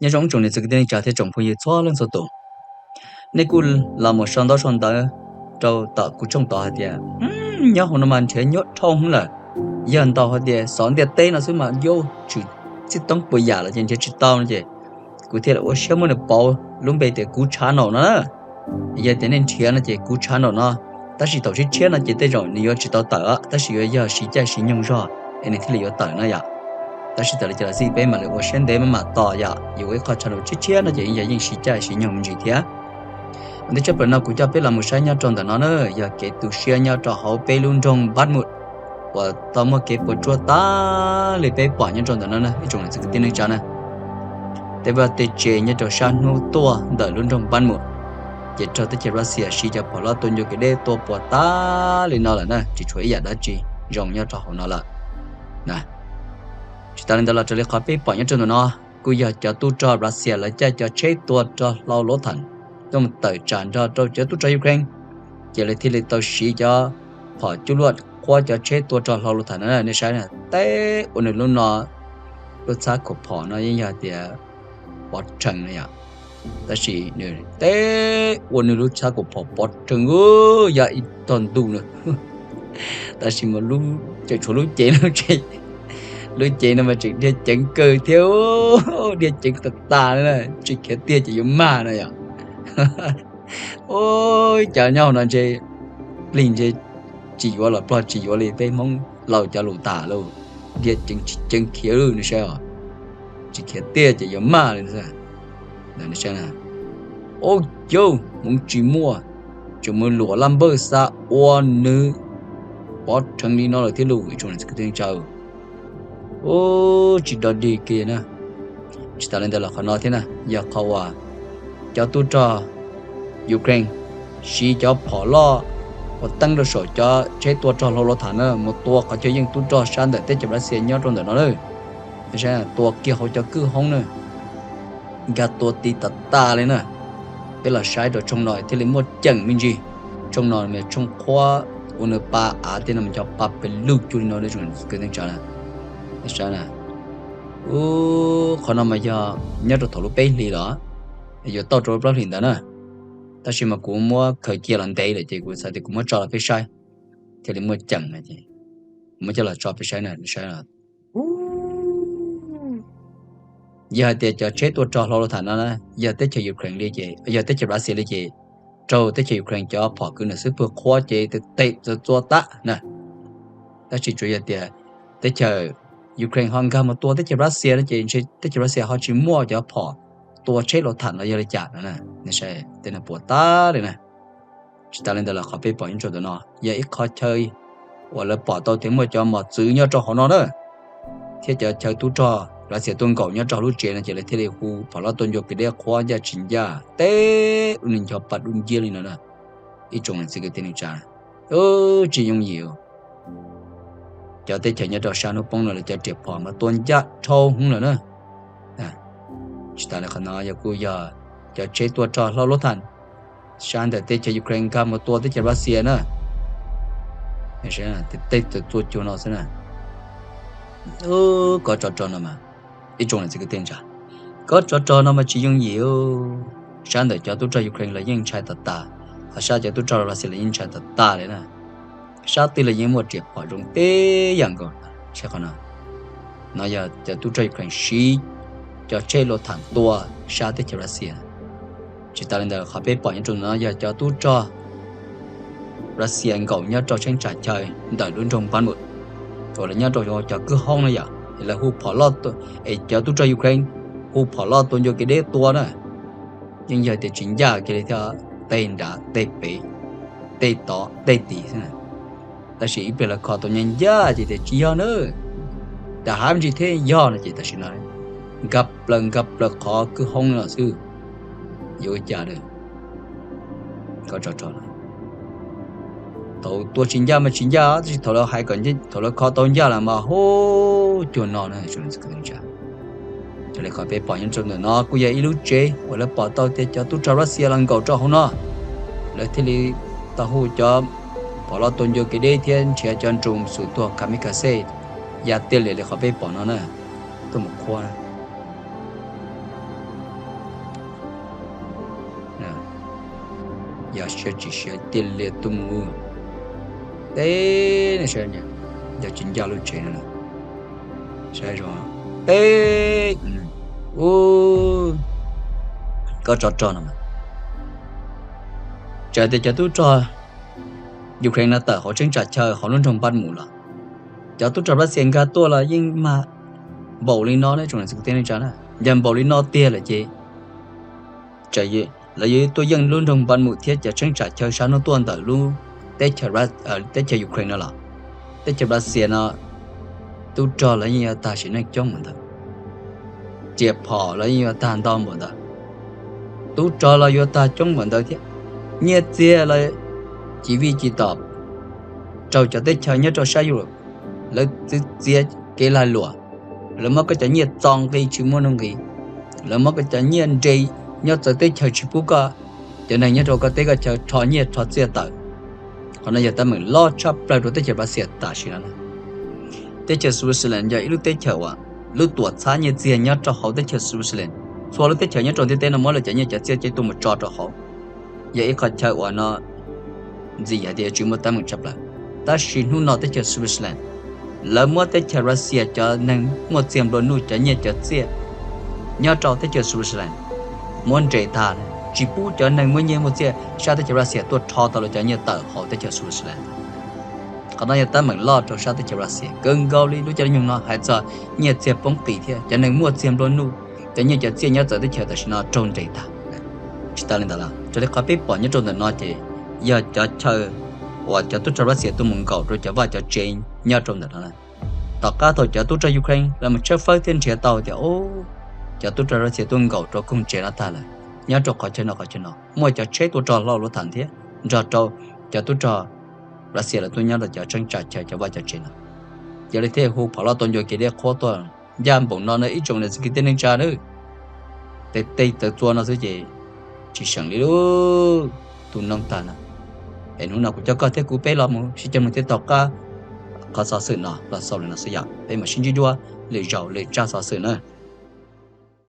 Nyob zoo tsoom niam txiv kwv tij neej tsa thiab tsoom phooj ywg txhua leej txhua tus, nej kuj los mus sau ntaub sau ntawv rau tom kuv tshooj tod hais tias, nyob hauv no mas nrhiav nyuaj dhau lawm, yog ntau hais tias xov ntiaj teb no xwb mas yuav tshwm txij toob puas yam los ces nrhiav tsis tau no ces kuv thiaj li ua siab muab nws pauv lub npe tias kuv tshav naum no na. Yog tias nej nrhiav no ces kuv tshav naum no, tab sis thaum tshiab tshiab no ces tej zaum nws yuav tsis tau tawm, tab sis yuav yog siv caij siv nyoog zog es nws thiaj li yuav tawm no yom. Tab sis txawm li cas los xij peb mam li ua siab ntev maj mam tos yom, yus ua ib qho tshav naum tshiab tshiab no ces yog yeej siv caij siv nyoog me ntsis thiab. Ua ntej tshaj plaws no kuv coj peb los mus saib nyob rau ntawm no na, yog kev tu siab nyob rau hauv peb lub nroog Bakhmut uas tau muaj kev puas tsuaj tas li peb pom nyob rau ntawm no na ib tsoom niam txiv kwv tij neej tsa na. Tej vaj tej tsev nyob rau sab hnub tuaj ntawm lub nroog Bakhmut, ces raug teb chaws Russia siv cov phom loj tua ncua kev deb tua puas tas li no lawm na, tsis tshuav ib yam dab tsi zoo nyob rau hauv no lawm. Tsis tas li ntawd los raws li qhov peb pom nyob rau ntawm no, kuj yog cov tub rog Russia lawv caij cov tsheb tua rog hlau luv tham tuaj mus tawm tsam nrog rau cov tub rog Ukraine, ces lawv thiaj li tau siv cov phom cuaj luaj qhuab cov tsheb tua rog hlau luv tham no nej saib na, teb ua nws lub no, lub txhab khuam phom no yeej yog tias pov rhees no yom. Tab sis nws teb ua nws lub txhab khuam phom pov rhees yog ib tog ntuj no. Tab sis mas tseem tshuav lub cev no, lub cev no mas tseem dhia ceev kawg thiab, dhia ceev tas tas li na, tsis khiav tiag ces yuav mag no yom. Ua cas nyob hauv no ntshe plig ntshe tsis yuav los plog tsis yuav li, peb Hmoob laus cov lus tas lauj, dhia ceev tsis ceev khiav lawm no saib os, tsis khiav tiag ces yuav mag li no. Ub, yauj, hmoov tsis muaj, tseem mus luam laj npawj xa ua nws pov rhees li no lawm thiab lauj ib tsoom niam txiv kwv tij neej tsa. Ub, tsis dog dig kiag na. Tsis tas li ntawd los qhov no thiab na, yog qhov uas cov tub rog Ukraine siv cov phom loj ua teeb rau saum cov tsheb tua rog hlau luv tham na, mus tua qhov chaw yeej tub rog sab ntawm teb chaws Russia nyob rau ntawm no lawm. Tua kiag hauv cov kwj hoob na, nkag tua ti tas tas li na. Peb los saib rau tshooj no thiaj li muaj ceem me ntsis. Tshooj no mas tshooj qhuab ua nws pa av tej no mas cov pa pes lug cuag li no, kwv tij neej tsa na. Ub, qhov no mas yog nyob rau thaum lub peb hlis los yuav tau rau lub plaub hlis ntawd na. Tab sis mas kuv muab khaws cia los ntev lawm ces kuv xav tias kuv muab tso los peb saib, thiaj li muaj ceem na ces kuv muab coj los tso peb saib na, saib no. Yog hais tias cov tsheb tua rog hlau luv tham no na, yog teb chaws Ukraine li ces, yog teb chaws Russia li ces, raug teb chaws Ukraine cov phom kwv nam xwb pwg qhuab ces tes tes txawv txua tag na. Tab sis tsuas yog tias teb chaws Ukraine ho nkag mus tua teb chaws Russia no ces ntshe teb chaws Russia ho tsis muaj cov phom tua tsheb luv tham no yog li cas no, tej no puas tas li na. Tsis tas li ntawd los qhov peb pom nyob rau ntawm no yog ib qho chaw uas lawv pom tau tias muaj cov mos txwv nyob rau hauv no na, thiab cov chaw tub rog Russia tuaj nkaum nyob rau hauv lub tsev no ces lawv thiaj li hu phom loj tua ncua kev deb qhuab ncaj tsis ncaj teb ua nws ncho pa dub nciab li no na. Ib tsoom niam txiv kwv tij neej tsa, tsis yooj yim. Cov teb chaws nyob rau sab hnub poob no lawv cov riam phom mas tua ncaj dhau hwv lawm na. Tsis tas li qhov no yog kuj yog cov tsheb tua rog hlau luv tham sab ntawm teb chaws Ukraine nkag mus tua teb chaws Russia na. Tej txawv txua cuag no xwb na. Kov tsov rog no mas, ib tsoom niam txiv kwv tij neej tsa, kov tsov rog no mas tsis yooj yim. Sab ntawm cov tub rog Ukraine los yeej ntshai tas tas, ho sab cov tub rog Russia los yeej ntshai tas tas li na. Sab twg los yeej muaj riam phom zoo teb yam nkaus. Saib qhov no, no yog cov tub rog Ukraine siv cov tsheb luv tham tua sab teb chaws Russia. Tsis tas li ntawd qhov peb pom nyob rau no yog cov tub rog Russia nkaum nyob rau cheeb tsam chaw ntawm lub nroog Bakhmut, uas lawv nyob rau cov kwj hoob na yom, es lawv hu phom loj, es cov tub rog Ukraine hu phom loj tua ncua kev deb tua na. Yeej yog tias tsis ncaj kiag li thiab, tej nrad tej pem, tej tod tej tid xwb. Tab sis ib pliag lawv kho tau ncaj ncaj ces tias tsis yog na, tas hav me ntsis thiab yog no ces tam sim no nkag plaws nkag plaws qhov kwj hoob no xwb. Yuav ua cas lawm? Thaum tua tsis ncaj mas tsis ncaj, tab sis thaum lawv hais kom, thaum lawv kho tau ncaj lawm mas hu cuag no na. Raws li qhov peb pom nyob rau ntawm no kuj yog ib lub tsev uas lawv pom tau tias cov tub rog Russia los nkaum rau hauv no, lawv thiaj li tau hu cov phom loj tua ncua kev deb thiab nrhiav cov drone xum tuag kamikaze ya tiaj liam li qhov peb pom no na, tuaj mus qhuab na. siab tsis siab tiaj liaj tuaj mus. Teb, yog tsis ncaj lub tsev no, saib zoo, teb, ub, koj tso rog no mas. Txawm tias cov tub rog Ukraine no tawm hauv tseeb tsam chaw hauv lub nroog Npab Mus los, cov tub rog Russia nkag tuaj los yeej mag npaum li no ne, tsoom niam txiv kwv tij neej tsa na, yog npaum li no tiag lawm ces lawv yuav tuaj yeej lub nroog Npab Mus thiab cov tseeb tsam chaw sab hnub tuaj ntawm lub teb chaws Ukraine no los, teb chaws Russia no tub rog lawv yeej yuav tag sim neej coob npaum ntawd, riam phom los yeej yuav tag ntau npaum ntawd, tub rog los yuav tag coob npaum ntawd thiab. Nyiaj txiag los ci vij ci tom raug cov teb chaws nyob rau sab Europe, lawv txwv txiav kev lag luam, lawv muab koj cov nyiaj txo nqi tsis muaj nuj nqis, lawv muab koj cov nyiaj nres nyob txawv teb chaws tsis pub koj cov neeg nyob rau koj teb koj chaw rho nyiaj rho txiaj tawm. Qhov no yog teeb meem loj tshaj plaws rau teb chaws Russia tam sim no. Teb chaws Switzerland yog ib lub teb chaws uas lub tuam txhab nyiaj txiag nyob rau hauv teb chaws Switzerland. Txhua lub teb chaws nyob rau ntiaj teb no muab lawv cov nyiaj cov txiaj coj tuaj mus tso rau hauv, yog ib qhov chaw uas no ntxim yog tias tsis muaj teeb meem tshaj plaws. Tab sis hnub no teb chaws Switzerland, lawv muab teb chaws Russia cov neeg muaj txiag nplua nuj cov nyiaj cov txiaj nyob rau teb chaws Switzerland muab nres tag, tsis pub cov neeg muaj nyiaj muaj txiaj sab teb chaws Russia tuaj rho tau lawv cov nyiaj tawm hauv teb chaws Switzerland. Qhov no yog teeb meem loj rau sab teb chaws Russia kawg nkaus li. Lub caij lub nyoog no hais txog nyiaj txiag poob qis thiab cov neeg muaj txiag nplua nuj, cov nyiaj cov txiaj nyob txawv teb chaws tam sim no raug nres tag. Tsis tas li ntawd los raws li qhov peb pom nyob rau ntawm no ces yog cov chaw uas cov tub rog Russia tuaj mus nkaum rau cov vaj cov tsev nyob rau ntawm no. Tom qab thaum cov tub rog Ukraine lawv mus tshawb fawb thiab nrhiav tau tias cov tub rog Russia tuaj nkaum rau koog tsev no tag lawm, nyob rau qhov chaw no qhov chaw no muaj cov tsheb tuaj rog hlau luaj tham thiab nrog rau cov tub rog Russia lawv tuaj nyob rau cov tseeb tsam chaw cov vaj cov tsev no. Yog li thiaj hu phom loj tau ncua kev deb qhuab tuaj ncaj npaum no na ib tsoom niam txiv kwv tij neej tsa nawb. Tej teb txawv txua no xwb ces tsis seem li lub tus noo tag na. Es hnub no kuv coj koj thiab kuv peb los mus sib cog mloog thiab tom qab qhov xov xwm no los xaus li no xwb yom, peb mam sib ntsib dua lwm zaus lwm tsab xov xwm na.